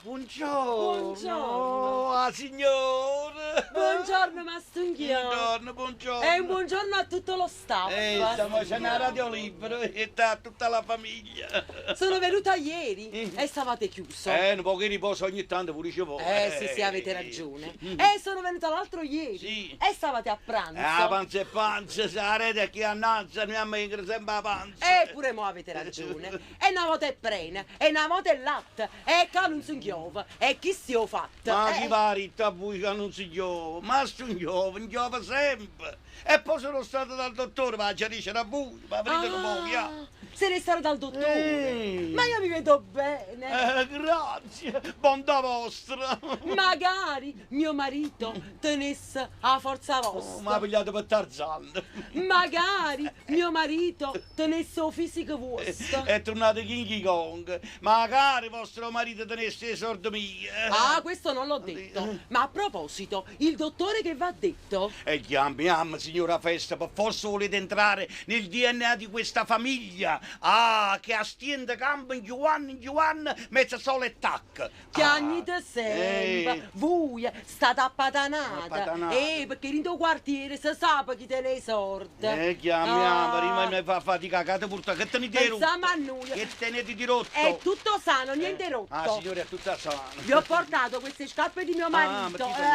Buongiorno. Buongiorno. 'A signora. Buongiorno, Mastunghio. Buongiorno, buongiorno. E un buongiorno a tutto lo staff. Stiamo facendo la radio libera e a tutta la famiglia. Sono venuta ieri e stavate chiuso. Un po' di riposo ogni tanto pure ci vuole. Sì, sì, avete ragione. Sono venuta l'altro ieri. Sì. E stavate a pranzo. Ah, panza e panza, se la rete è chi annanza, noi abbiamo sempre la panza. Pure mo avete ragione. E una volta è prena, e una volta è latte, e che non si chiova, e chi si è fatta? Ma chi va a voi che non si chiova? Ma si chiova, non chiova sempre. E poi sono stato dal dottore, ma già dice a voi, ma venite un po', via. Se ne stato dal dottore. Ehi. Ma io mi vedo bene. Grazie, bontà vostra. Magari mio marito tenesse la forza vostra. Oh, mi ha pigliato per Tarzan. Magari mio marito tenesse il fisico vostro. È tornato King Kong. Magari vostro marito tenesse i soldi miei. Ah, questo non l'ho detto. Ma a proposito, il dottore che va detto? E chiamiamo, signora Festa, per forza volete entrare nel DNA di questa famiglia. Ah, che a stiende campo in Giovanni, in Giovanni, mezza sola e tac. Chiagnite sempre. Voi state appatanate. Appatanate. Perché in tuo quartiere si sa chi te ne sorte. Chiamiamo, Ah. prima mi fa fatica, che te porta, che te ne di rotto? Pensiamo a noi. Che tenete di rotto? È tutto sano, niente rotto. Ah, signore, è tutta sana. Vi ho portato queste scarpe di mio Ah, ma marito. chi sono?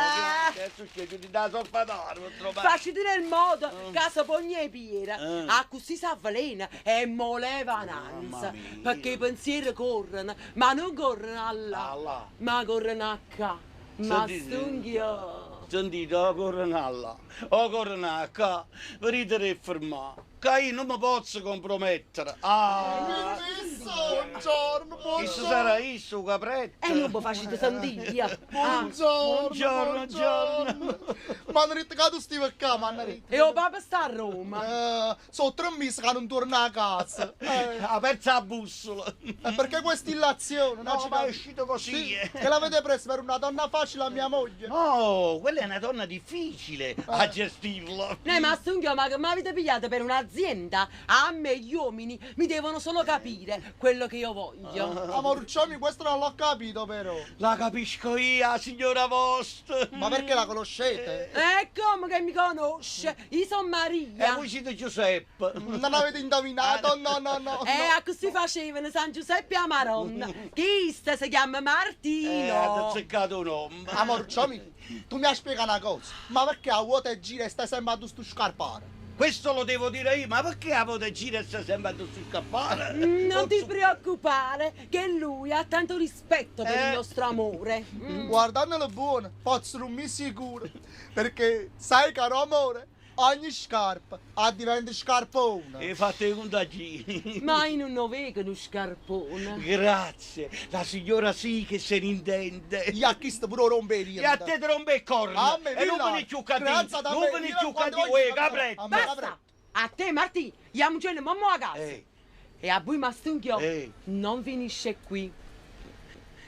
Adesso che ti dà solfatare, non trovare. Facite nel modo che si pone piera. Ah. Ah, così si avvelena e mo leva Mamma nanza. mia. Perché i pensieri corrono, ma non corrono allà, Allà. ma corrono a qua. Ma Sentite. stunghio. Sentite, o corrono allà, o corrono a qua, venite a fermare, che io non mi posso compromettere. Ah, Buongiorno, questo buongiorno. sarà isso, capretto. E non mi facete sentire. Ah. Buongiorno, Buongiorno, buongiorno. Ma hanno detto che tu stai qua, ma hanno detto. E o papà sta a Roma. Sono 3 mesi che non torno a casa. Ha perso la bussola. E perché questa illazione? No, ci ma è cap- uscito così. Sì, eh. che l'avete preso per una donna facile a mia moglie? No, quella è una donna difficile a gestirla. No, ma Stunghio, ma che mi avete pigliato per un'azienda? A me gli uomini mi devono solo capire quello che io voglio. Ah, Maruccioni, questo non l'ho capito però. La capisco io, la signora vostra. Ma perché la conoscete? E come che mi conosce? Io sono E Maria. voi siete Giuseppe. Non avete indovinato? No, no, no. A così facevano San Giuseppe a Maronna. Chista si chiama Martino. Ha azzeccato un nome. Ah, Maruccioni, tu mi hai spiegato una cosa. Ma perché a vuota e gira e stai sempre a sto scarpare? Questo lo devo dire io, ma perché a vuota e gira e sta sempre a sto scappare? Non ti preoccupare, che lui ha tanto rispetto per il nostro amore. Guardandolo buono, posso non mi sicuro. Perché, sai caro amore, ogni scarpa diventa scarpone. E fate i contagini. Ma io non vedo uno scarpone. Grazie, la signora sì che se ne intende. Gli ha chiesto pure rompe E a te ti rompe il corno. A me, e non Villa, me ne più cadì. creanza da Non me, me ne io più quando cadì. voglio Uè, capretto. A me, Basta! capretto. A te, Martì, andiamocene mamma a casa. Ehi. E a voi, Mastunchio, Ehi. non finisce qui.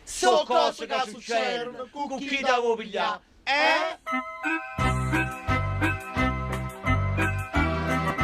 So cose che succedono. Con chi devo pigliare? Eh?